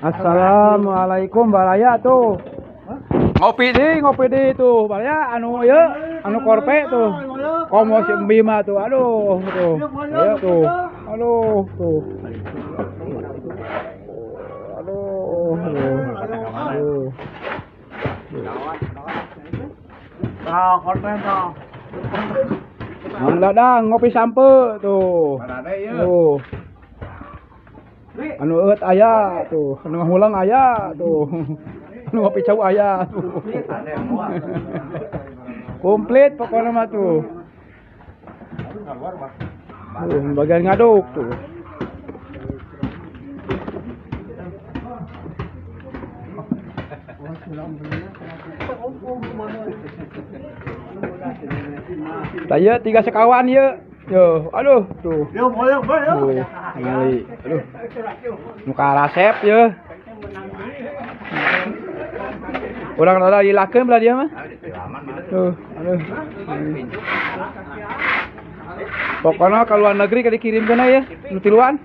Assalamualaikum baraya tuh. Ngopi di tuh baraya anu ieu anu korpe tuh. Komo si Embi mah tuh. Aduh tuh. Ieu tuh. Aduh tuh. Aduh. Aduh. Nah, konten toh. Mang Dadang ngopi sampe tuh. Tuh. Anu eueut aya tuh, anu ngahulang aya tuh. Anu ngopi cau aya tuh. Komplit pokoknya mah tuh. Tuh, bagian ngaduk tuh. Taya tiga sekawan ya. Yo, aduh tuh. Yo, boleh, boleh. Tuh, ningali. Aduh. Nu karasep ye. Urang rada dilakeun belah dia mah. Tuh, aduh. Pokoknya ke luar negeri dikirimkeun ya, nu tiluan.